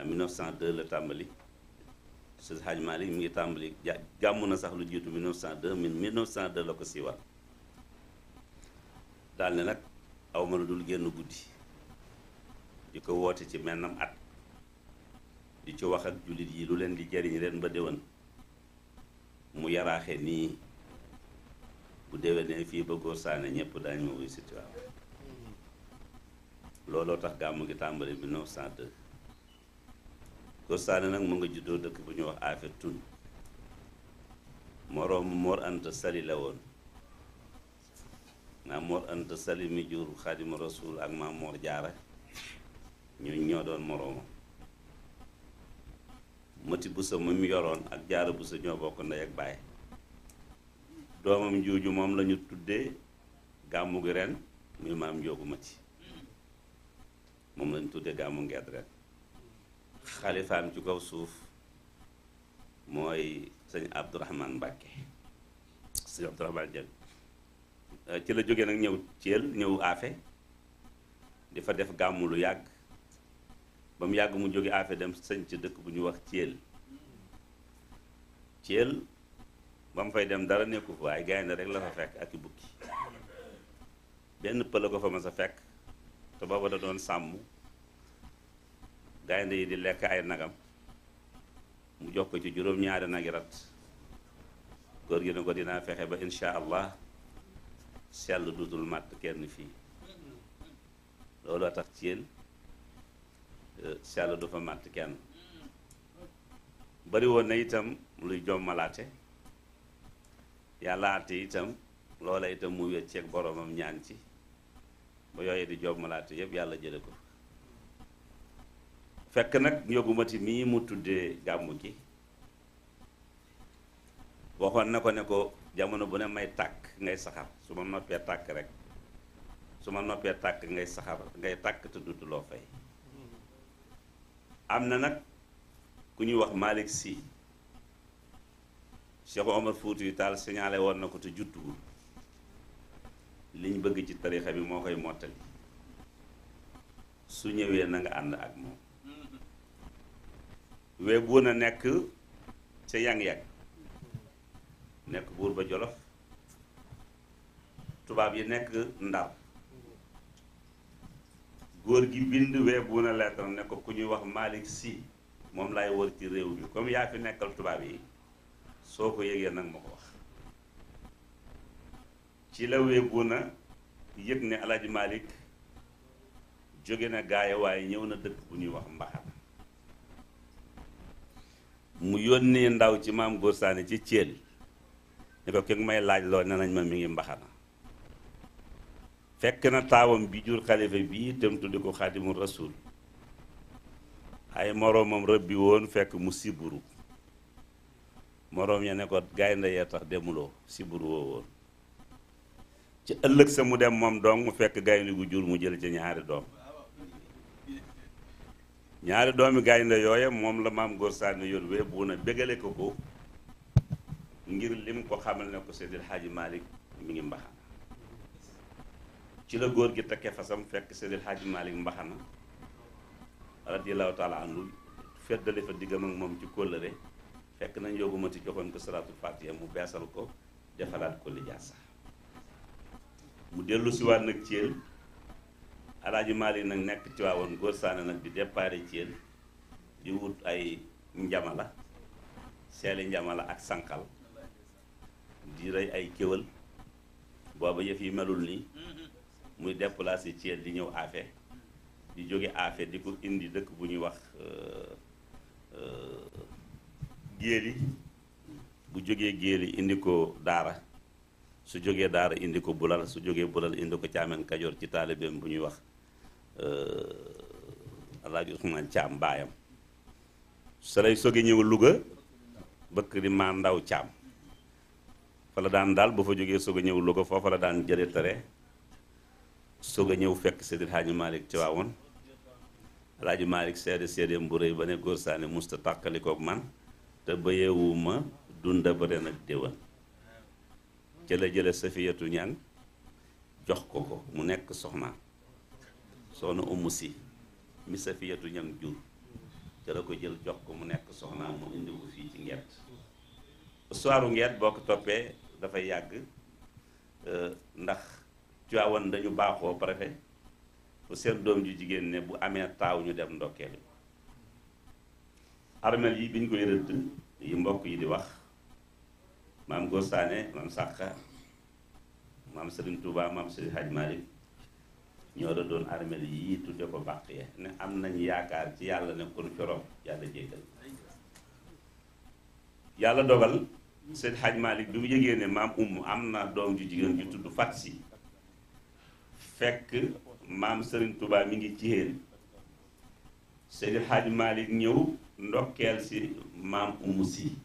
en 1902 la tàmbali Seydi Hadji Malick mi ngi tàmbali gàmmu na sax lu jiitu 1902 1902 la ko siiwal daal ne nag aw ma lu dul génn guddi di ko woote ci mennam at di ci wax ak jullit yi lu leen di jariñ ren ba déwén mu yaraaxe nii bu déwénee fii ba Góor Saane ñëpp daañu ma wuy si waaw looloo tax gàmmu ngi tàmbali 1902 Góor Saane nag mu nga juddoo dëkk bu ñuy wax Afe Tun moroomu Mor Anta Sali la woon maam Mor Anta Sali mi jur Xaadimu Rasuul ak maam Mor Jaara ñoo doon moroomam Mati Busa mu yoroon ak Jaara Busa ñoo bokk ndey ak baay doomam jooju moom lañu tuddee gàmmu gi ren muy maam Njoogu Mati moom lañu tuddee gàmmu ngeet ren xalifaam ci kaw suuf mooy sëñ Abdourahman Mbàkke sëñ Abdourahman Jël ci la jógee nag ñëw Thiel ñëw Afe di fa def gàmmu lu yàgg ba mu yàgg mu jóge Afe dem sëñ ci dëkk bu ñuy wax Thiel ba mu fay dem dara nekku fa waaye gaynde rek la fa fekk ak i bukki benn pël ko fa ma sa fekk te booba da doon sàmm gaynde yi di lekk ay nagam mu jox ko ci juróom-ñaari nagi rat góor gi ne ko dinaa fexe ba insha allah sell dutul màtt kenn fii looloo tax Thiel sell du fa màtt kenn bari woon na itam luy jommalaate yàlla àtte itam loola itam mu wecceeg boromam ñaan ci ba yooyu di jommalaate yépp yàlla jële ko fekk nag Njoogu Mati mii mu tuddee gàmmu gi waxoon na ko ne ko jamono bu ne may tàkk ngay saxar su ma noppee tàkk rek su ma noppee tàkk ngay saxar ngay tàkk te dutuloo fay am na nag ku ñuy wax Malick Sy Cheikh Omar Foutiyou Tall signalé woon na ko te juttuwul liñ bëgg ci tarixa bi moo koy mottali su ñëwee na nga ànd ak moom we bu na nekk ca yang-yang nekk buur ba Jolof tubaab yi nekk Ndar góor gi bind wee bu na lettre ne ko ku ñuy wax Malick Sy moom laay wër ci réew bi comme yaa fi nekkal tubaab yi soo ko yëgee nag ma ko wax ci la wee bu na yëg ne Alaaji Malick jóge na gaaya waaye ñëw na dëkk bu ñuy wax Mbaxana mu yónnee ndaw ci maam Góor Saane ci Thiel ne ko ki may laaj loo ne nañ ma mi ngi Mbaxana fekk na taawam bi jur xalifa bii tam tuddi ko Xaadimu Rasuul ay moroomam rëbbi woon fekk mu siburu moroom ya ne ko gaynde yee tax demuloo siburu woo woon ci ëllëg sa mu dem moom dong mu fekk gaynde gu jur mu jël ci ñaari doomi gaynde yooye moom la maam Góor Saane yor wee bu na bégale ko ngir lim ko xamal ne ko Seydil Hadji Malick mi ngi Mbaxana ci la góor gi takke fasam fekk Seydil Hadji Malick Mbaxana radiyallahu taala anhu feddale fa diggam ak moom ci kóllëre fekk na Njoogu Mati joxoon ko salaatul fatiha mu beesal ko defalaat ko lijaasa mu dellu si waat nag Thiel Alaaji Malick nag nekk ci waawoon Góor Saane nag di déparé Thiel di wut ay njamala seeli njamala ak sànqal di rey ay kéwal booba yëf yi melul nii muy déplacé Thiel di ñëw Afe di jóge Afe di ko indi dëkk bu ñuy wax Géeli bu jógee Géeli indi ko Daara su jógee Daara indi ko Bulal su jógee Bulal indi ko Caamen Kajoor ci taalibeem bu ñuy wax Alaaji Usmaan Caam baayam su lay soge ñëw Louga bëkk di maa ndaw Caam fa la daan daal bu fa jógee soog a ñëw Louga foofa la daan jële tere soog a ñëw fekk Seydil Hadji Malick ci waawoon Alaaji Malick seede bu rëy ba ne Góor Saane musta tàqalikook man te bëyeewuma dunda ba ren ak déwén ca la jële Safiyatu Ñaŋ jox ko mu nekk soxna Umu Si mi Safiyatu Ñaŋ jur ca la ko jël jox ko mu nekk soxnaam mu indi ko fii ci Ngeet. histoire Ngeet boo ko toppee dafay yàgg ndax Tiwaawan dañu baaxoo préfet bu seen doom ju jigéen ne bu amee taaw ñu dem ndokkeel armel yi biñ koy rëdd yi mbokk yi di wax maam Góor Saane maam Sàqa maam Serigne Touba maam Serigne Hadj Malick ñoo da doon armel yi tudde ko bàq ye ne am nañ yaakaar ci yàlla ne kon corob yàlla jéggal yàlla dogal Serigne Hadj Malick bi mu yëgee ne maam am na doom ju jigéen ju tudd Fat Si fekk maam Serigne Touba mi ngi ci yéen Serigne Hadj Malick ñëw ndokkeel si maam si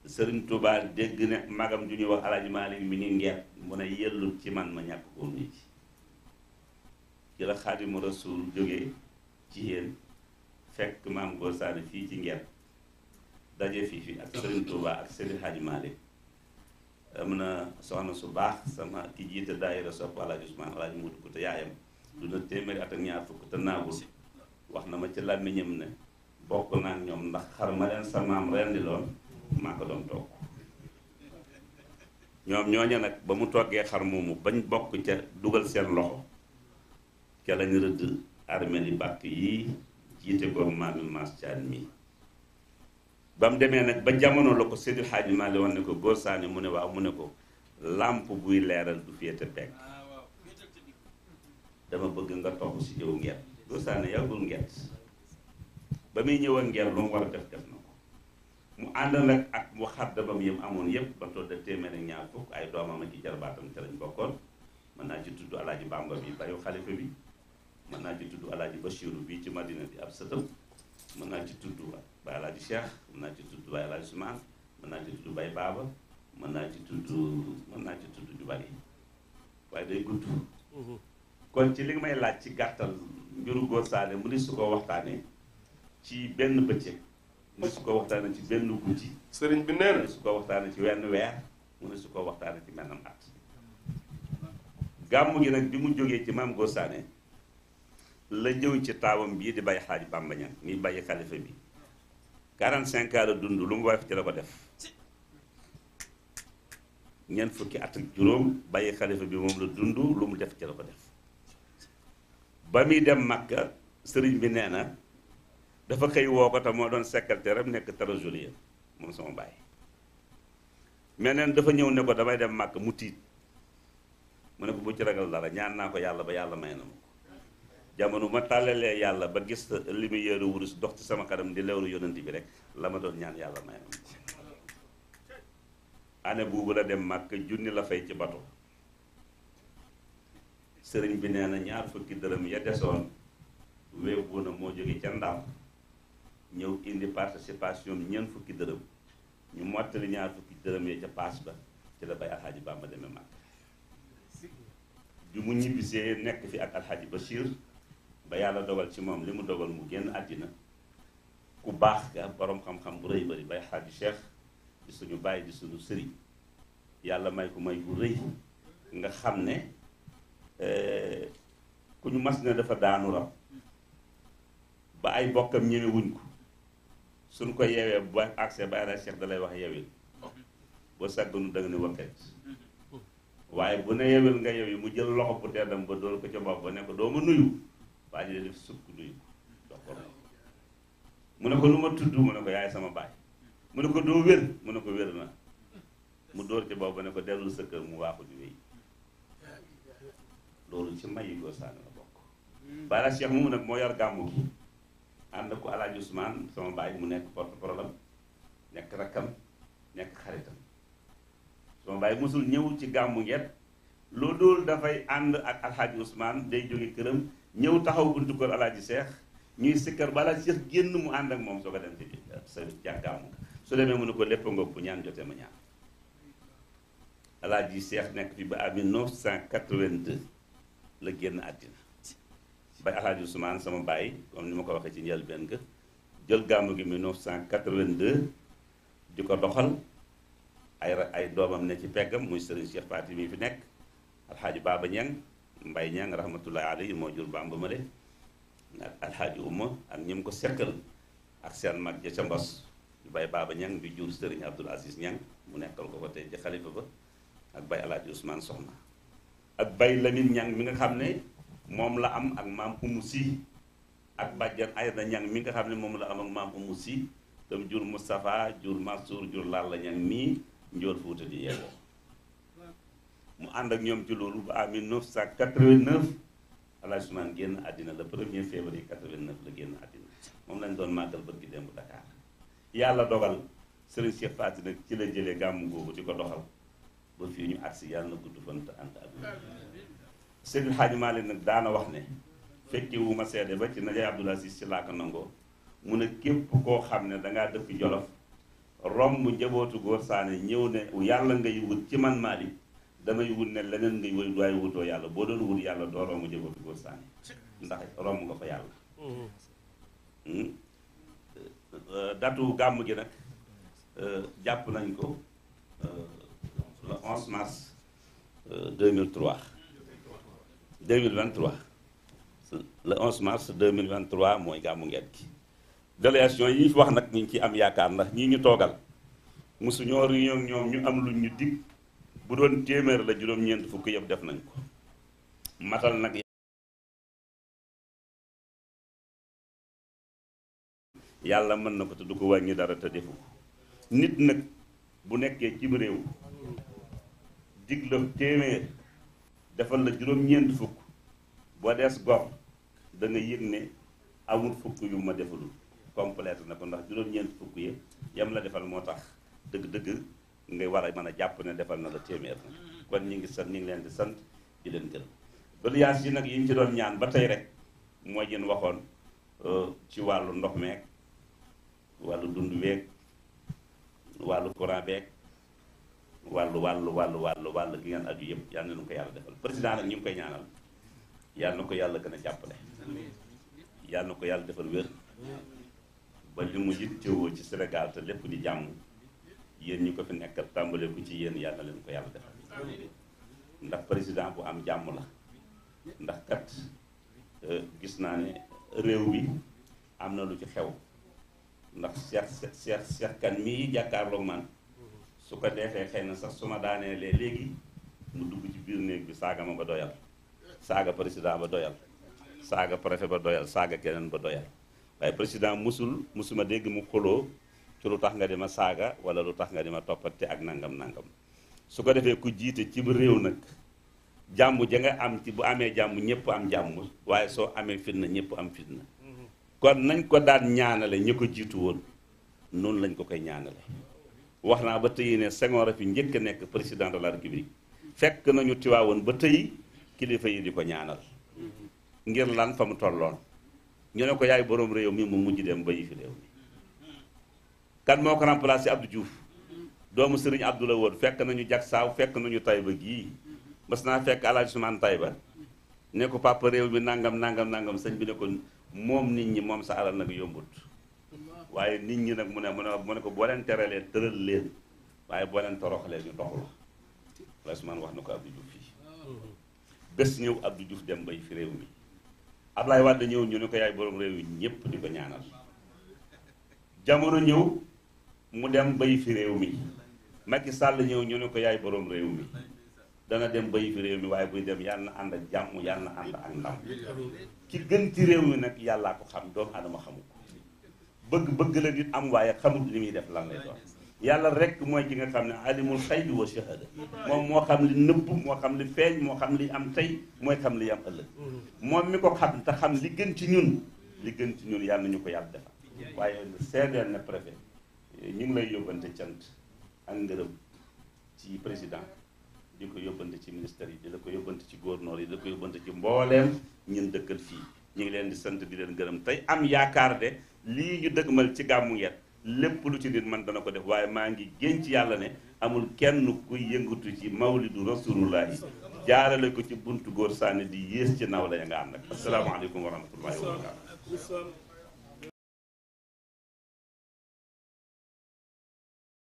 Serigne Touba dégg ne magam ju ñuy wax Alaaji Malick mi ngi Ngeet mu ne yellut ci man ma ñàkk koo nit ci la Xaadimu Rasuul jógee ci yéen fekk maam Góor Saane fii ci Ngeet daje fii ak Serigne Touba ak Serigne Hadj Malick am na soxna su baax sama ki jiite daayira sopp Alaaji Usmaan Alaaji Muudu ko te yaayam du na téeméeri at ak ñaar fukk te naagul wax na ma ci làmmiñam ne bokk naa ak ñoom ndax xar ma leen sa maam rendi loon maa ko doon togg ñoom ñooña nag ba mu toggee xar moomu bañ bokk ca dugal seen loxo ca lañ rëdd armeel yi bàkk yi jiite ko maami Maas Caan mi ba mu demee nag ba jamono la ko Seydil Hadji Malick woon ne ko Góor Saane mu ne waaw mu ne ko làmp buy leeral du féete pegg dama bëgg nga topp si jëw Ngeet Góor Saane yàggul Ngeet ba muy ñëwoon Ngeet lu mu war a def na ko mu ànd nag ak mu xaddamam yëm amoon yëpp ba toll de téeméer ak ñaar fukk ay doomam ak ci jarbaatam te lañ bokkoon mën naa ci tudd Alaaji Bamba bi bayu xalifa bi mën naa ci tudd Alaaji Bachiru bi ci Madina di ab sëtam mën naa ci tudd Baye Alaaji Cheikh mën naa ci tudd Baye Alaaji Usmaan mën naa ci tudd Baye Baaba mën naa ci tudd ju bari waaye day gudd kon ci li nga may laaj ci gàttal mbiru Góor Saane mu ni su ko waxtaanee ci benn bëccëg mu ne su ko waxtaanee ci benn guddi sëriñ bi nee na mu ne su ko waxtaanee ci wenn weer mu ne su ko waxtaanee ci mennam at gàmmu gi nag bi mu jógee ci maam Góor Saane la ñëw ci taawam bii di bàyyi Xaaji Bamba Ñaŋ mi bàyyi xalifa bi 45 ans la dund lu mu wax ci la ko def ñeent fukki at ak juróom bàyyi xalifa bi moom la dund lu mu def ci la ko def ba muy dem Makka sëriñ bi nee na dafa xëy woo ko te moo doon secrétaire am nekk trésorier moom sama bàyyi mais neen dafa ñëw ne ko damay dem Makka mu tiit mu ne ko bu ci ragal dara ñaan naa ko yàlla ba yàlla may na ma ko jamono ma tàllalee yàlla ba gis li muy yéeru wurus dox ci sama kanam di leeru yonent bi rek la ma doon ñaan yàlla may na ma ko année boobu la dem Makka junni la fay ci bato sëriñ bi nee na ñaar fukki dërëm ya desoon wéebu na moo jóge ca Ndam ñëw indi participation ñeent fukki dërëm ñu mottali ñaar fukki dërëm ya ca paas ba ci la bay Alxaaji Bamba demee Makka bi mu ñibbisee nekk fi ak Alxaaji Bachir ba yàlla dogal ci moom li mu dogal mu génn àddina ku baax ga borom xam-xam bu rëy bari bay Alxaaji Cheikh di suñu bàyyi di suñu sëriñ yàlla may ko may bu rëy nga xam ne ku ñu mas ne dafa daanu rab ba ay bokkam ñëwee wuñ ko suñ ko yeewee bu accès ba Alxaaji Cheikh da lay wax yeewil boo sàgganu da nga ne wakkat waaye bu ne yewel nga yow yi mu jël loxo bu teddam ba dool ko ca bopp ba ne ko doo ma nuyu waa ji def sukk nuyu ko dox ko mu ne ko lu ma tudd mu ne ko yaay sama baay mu ne ko doo wér mu ne ko wér na mu dóor ca bopp ba ne ko dellu sa kër mu waaxu di wéy loolu ci mayi Góor Saane la bokk Baay Cheikh moomu nag moo yor gàmmu gi ànd ko Alaaji Usmaan sama baay mu nekk porte-parole nekk rakkam nekk xaritam sama baay mosul ñëw ci gàmmu Ngeet loo dool dafay ànd ak Alxaaji Usmaan day jóge këram ñëw taxaw buntu kër Alaaji Seex ñuy sikkar ba Alaaji Seex génn mu ànd ak moom soo ko dem ci sa gàmmu su demee mu ne ko lépp nga bu ñaan jotee ma ñaan Alaaji Seex nekk fi ba à 1982 la génn àddina bay Alxaaji Usmaan sama baay comme ni ma ko waxee ci njëlbéen ga jël gàmmu gi 1982 di ko doxal ay doomam ne ci peggam muy Serigne Cheikh Faty mi fi nekk Alxaaji Baaba Ñaŋ Mbay Ñaŋ rahmatullahi alayhi moo jur Bamba Male ak alxaaji Uma ak ñi mu ko seqal ak seen mag ja ca Mbos di bay Baaba Ñang bi jur Sëriñ Abdul Aziz Ñang mu nekkal ko tey ci xalifa ba ak bay alaaji Ousmane Soxna ak bay Lamine Ñang mi nga xam ne moom la am ak maam Umu Si ak bàjjan Ayda Ñang mi nga xam ne moom la am ak maam Umu Si tam jur Moustapha jur Mansour jur Lalla Ñang mii njool Fuuta di yeewoo mu ànd ak ñoom ci loolu ba à 1989 alaaji Ousmane génn àddina le 1er février 89 la génn àddina moom lañ doon màggal bët gi démb Dakar yàlla dogal Serigne Cheikh Faty nag ci la jëlee gàmmu googu di ko doxal ba fii ñu agsi yàlla na gudd fan te ànd ak Seydil Hadji Malick nag daana wax ne fekke wu ma seede ba ci Najaay Abdoul Aziz ci laa ko nangoo mu ne képp koo xam ne dangaa dëkk Jolof romb njabootu Góor Saane ñëw ne yàlla ngay wut ci man Malick damay wut ne leneen ngay wut waaye wutoo yàlla boo doon wut yàlla doo romb njabootu Góor Saane ndax romb nga fa yàlla datu gàmm gi nag jàpp nañ ko le 11 mars 2023 le 11 mars 2023 mooy gàmmu Ngeet gi délégation yi fi wax nag ñu ngi ci am yaakaar ndax ñii ñu toogal mosu ñoo réunion ak ñoom ñu am lu ñu dig bu doon téeméer la juróom-ñeent fukk yëpp def nañ ko matal nag yàlla mën na ko te du ko wàññi dara te defu ko nit nag bu nekkee cib réew dig la téeméer defal la juróom-ñeent fukk boo des gor da nga yëg ne amul fukk yu ma defalul complète na ko ndax juróom-ñeent fukk yi yam la defal moo tax dëgg-dëgg ngay war a mën a jàpp ne defal na la téeméer na kon ñi ngi leen di sant di leen gërëm doléances yi nag yi ñu ci doon ñaan ba tey rek mooy yéen waxoon ci wàllu ndox meek wàllu dund week wàllu courant beek wàllu gi ngeen aju yëpp yal na nu ko yàlla defal président nag ñu ngi koy ñaanal yal na ko yàlla gën a jàppale yal na ko yàlla defal wér ba li mu yittewoo ci Sénégal te lépp di jàmm yéen ñi ko fi nekkal tàmbale ko ci yéen yal na leen ko yàlla defal ndax président bu am jàmm la ndax kat gis naa ne réew mi am na lu ci xew ndax Cheikh Kane mii jàkkaarloog man su ko defee xëy na sax su ma daaneelee léegi mu dugg ci biir néeg bi saaga ma ba doyal saaga président ba doyal saaga préfet ba doyal saaga keneen ba doyal waaye président musuma dégg mu xuloo ci lu tax nga di ma saaga wala lu tax nga di ma toppate ak nangam su ko defee ku jiite ci réew nag jàmm ja nga am ci bu amee jàmm ñëpp am jàmm waaye soo amee fitna ñëpp am fitna kon nañ ko daan ñaanale ñi ko jiitu woon noonu lañ ko koy ñaanale wax naa ba tey ne Senghor a fi njëkk a nekk président de la République fekk nañu Tiwaawoon ba tey kilifa yi di ko ñaanal ngir lan fa mu tolloon ñu ne ko yaay boroom réew mi mu mujj dem bayi fi réew mi kan moo ko remplacé Abdou Diouf doomu Serigne Abdou la woon fekk nañu jag saaw fekk nañu Taïba gii mas naa fekk Alaaji Usmaan Taïba ne ko papa réew mi nangam sëñ bi ne ko moom nit ñi moom sa alal nag yombut waaye nit ñi nag mu ne ko boo leen teralee tëral leen waaye boo leen toroxalee ñu doxul Alaaji Usmaan wax na ko Abdou Diouf fii bés ñëw Abdou Diouf dem bay fi réew mi Ablaye Wade ñëw ñu ne ko yaay borom réew yi ñépp di ko ñaanal jamono ñëw mu dem bay fi réew mi Macky Sall ñëw ñu ne ko yaay borom réew mi dana dem bay fi réew mi waaye buy dem yàlla na ànd ak jàmm yàlla na ànd ak ndam ki gën ci réew mi nag yàllaa ko xam doomu adama xamu ko bëgg la nit am waaye xamul li muy def lan lay doon yàlla rek mooy ki nga xam ne alimul xaybi wa shahada moom moo xam li nëbb moo xam li feeñ moo xam li am tey mooy xam li am ëllëg moom mi ko xam te xam li gën ci ñun yàlla nañu ko yàlla defal waaye seedeel na préfet ñu ngi lay yóbbante cant ak ngërëm ci président di ko yóbbante ci ministère yi di la ko yóbbante ci gouverneur yi di la ko yóbbante ci mbooleem ñun dëkkal fii ñu ngi leen di sant di leen gërëm tey am yaakaar de lii ñu dëgmal ci gàmmu Ngeet lépp lu ci nit man dana ko def waaye maa ngi génn ci yàlla ne amul kenn kuy yëngatu ci mawlidu rasulullahi jaarale ko ci buntu Góor Saane di yées ci naw la ya nga am nag asalaamaaleykum wa rahmatullahi wa barakatu